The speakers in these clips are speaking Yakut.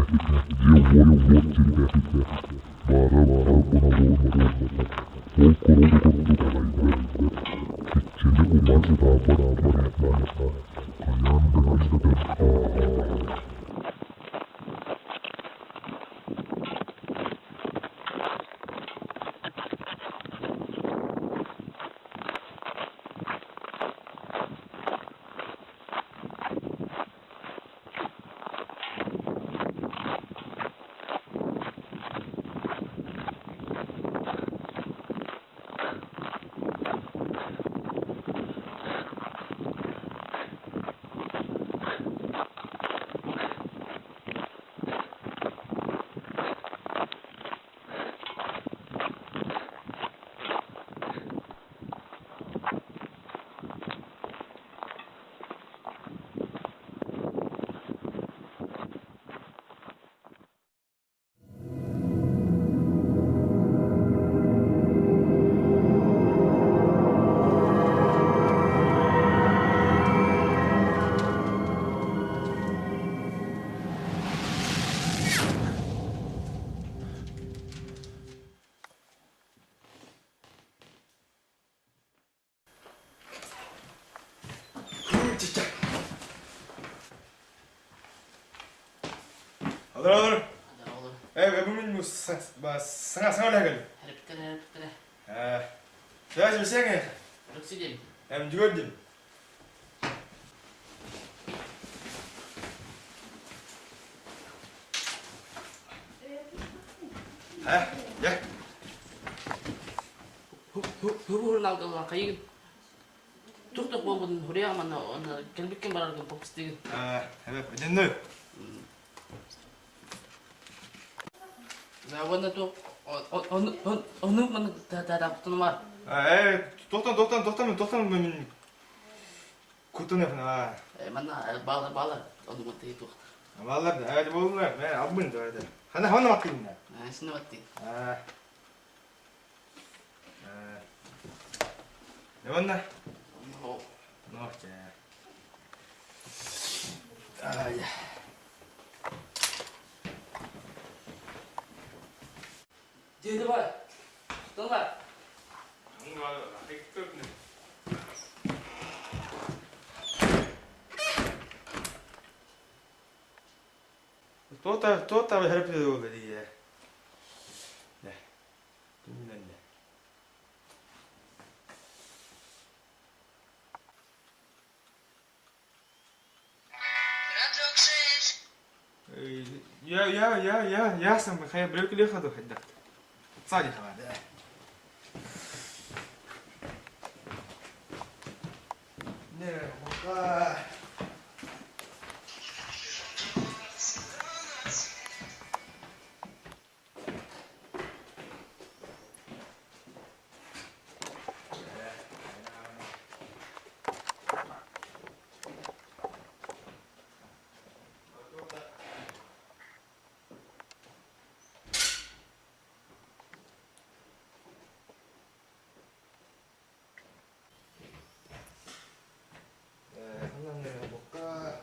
Дьиэ-уот сиргэ баара буолбатах, ол курдук эрэйдэр, иччини убаастаабат киһиэхэ хайаан да көстөн ааһар. Алыр алыр. Э, бүгүн саҥа саҥа үлэһэгин. Хэриптере, хэриптере. Э, связь билсэҥ Руксидим. Эм жүгөрдүм. Э, я. Хурналгалан хайыгын. Тух-тух буолбутун хуруйаҕа манна онно кэлбиккин бараргын попустыгын. Э, эбэп, Уонна туох ону манна таатаабыттан бар. Э, тохтон, тохтон, тохтон, тохтон, мен кутун а. Манна баалар баалар ону маттыы туох. Баалар, э, боллар, мен албын да это. Хана хана ваттын. Сина ваттын. А. Э. Онна. Ну, Ай. Деді бар. Тыңла. Туота туота хэрпи дии. يا يا يا يا يا سم خير بريك لي خذوا حدك صالح هذا نعم. 하나 해볼까?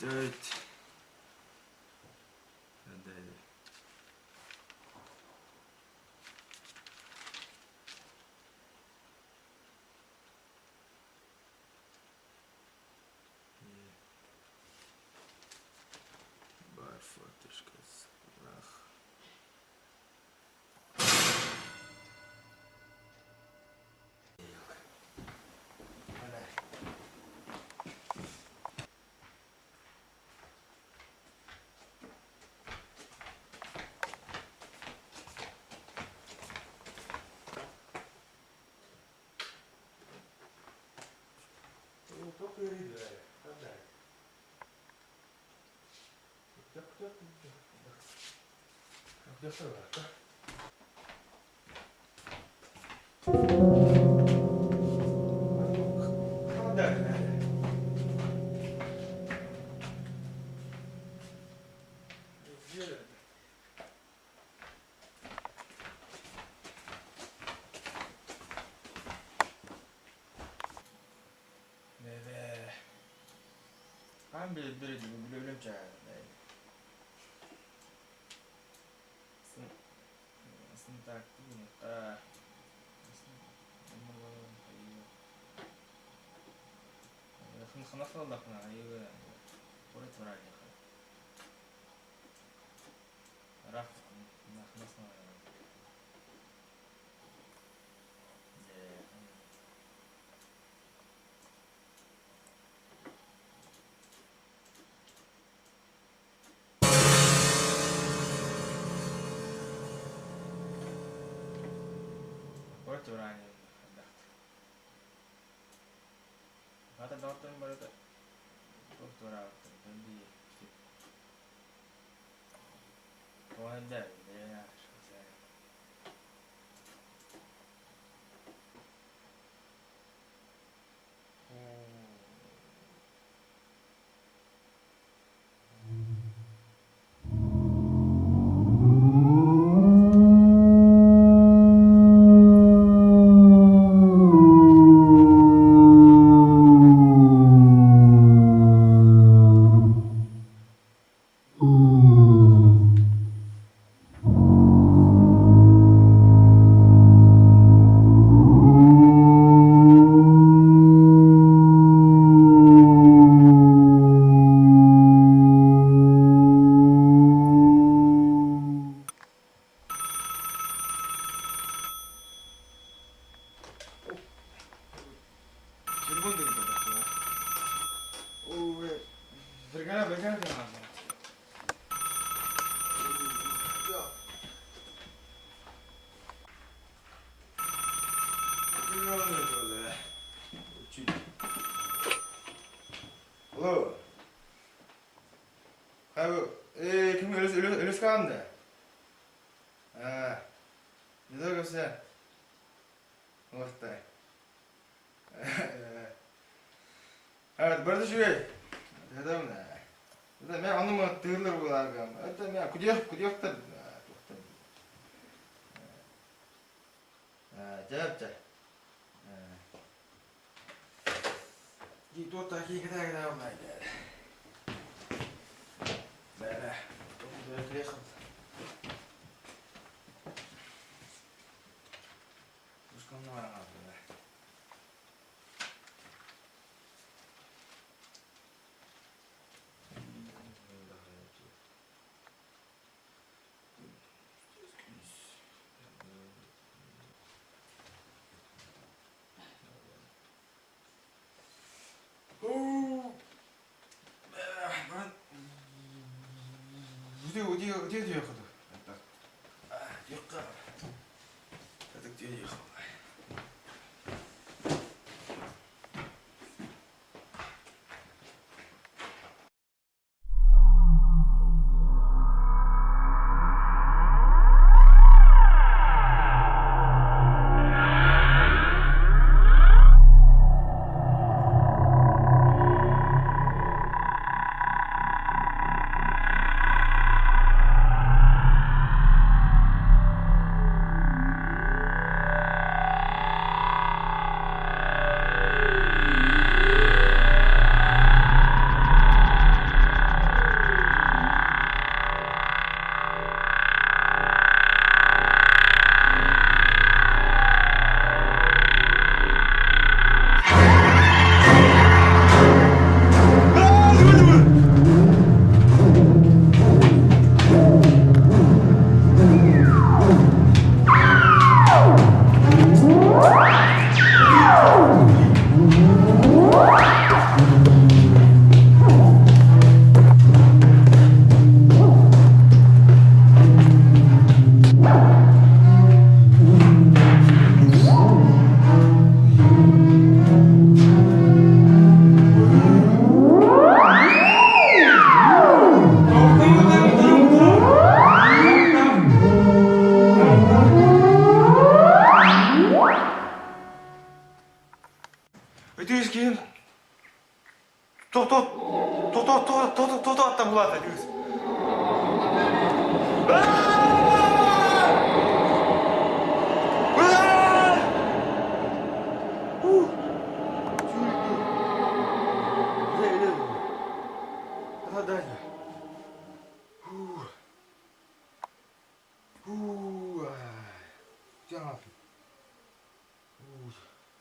네. Хаан билэрдэр билэ-билэм чааһынай. Алло. Ким өлөс каанда? Не догося. Уохтай. Барда үчүгэй. Это мен ону тыыллар буларгам. Это мен кудех кудехтар туохтар. Жап жа. Туота киикэтää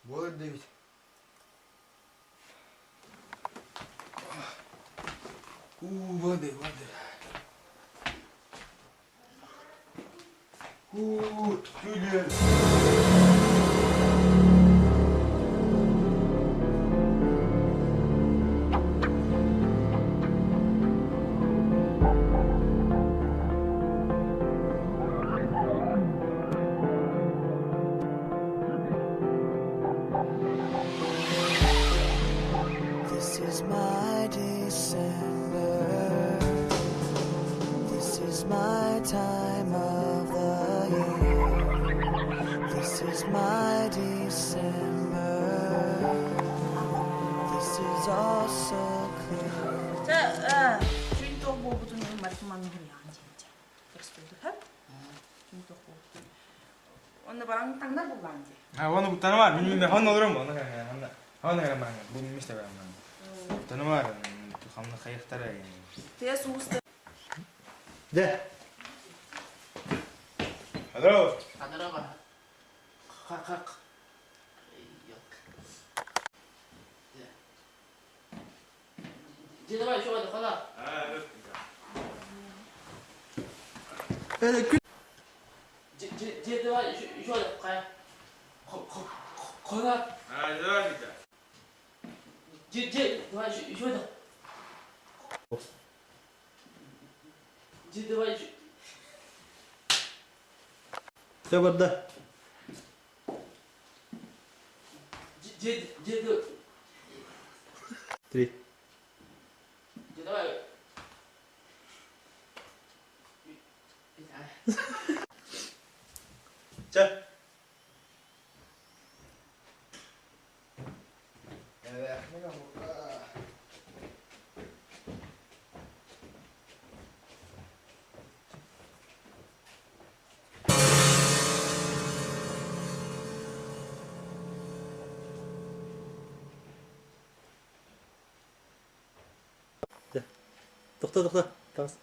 Буолар да эбит. Уу, воды, воды. Уу, түлүөр. This is my December. This is my time of the year. This is my December. This is all so clear. Чэ, түүн туох буолбутун барытын манна суруйаҕын диэбитэ. Көрүстүбүт Түүн туох буолбутун. Онно баран таҥнар буоллаҕын дии. А, оны буттаны бар. Мен мен хонно олором. Оны хонно. Хонно хара ман. Бу мисте бар ман. Буттаны бар. Хамна хайыктара. Тыас уус Дэ. Hello. Хадара Хак. Дьэ давай еще хана. Дьэ давай еще хайа. Хана. А, давай. Дьэ дьэ давай еще Дьэ давай еще. Все барда. Дьэ дьэ Три. Дьэ давай. Чэ. Тохто, тохто. Тас.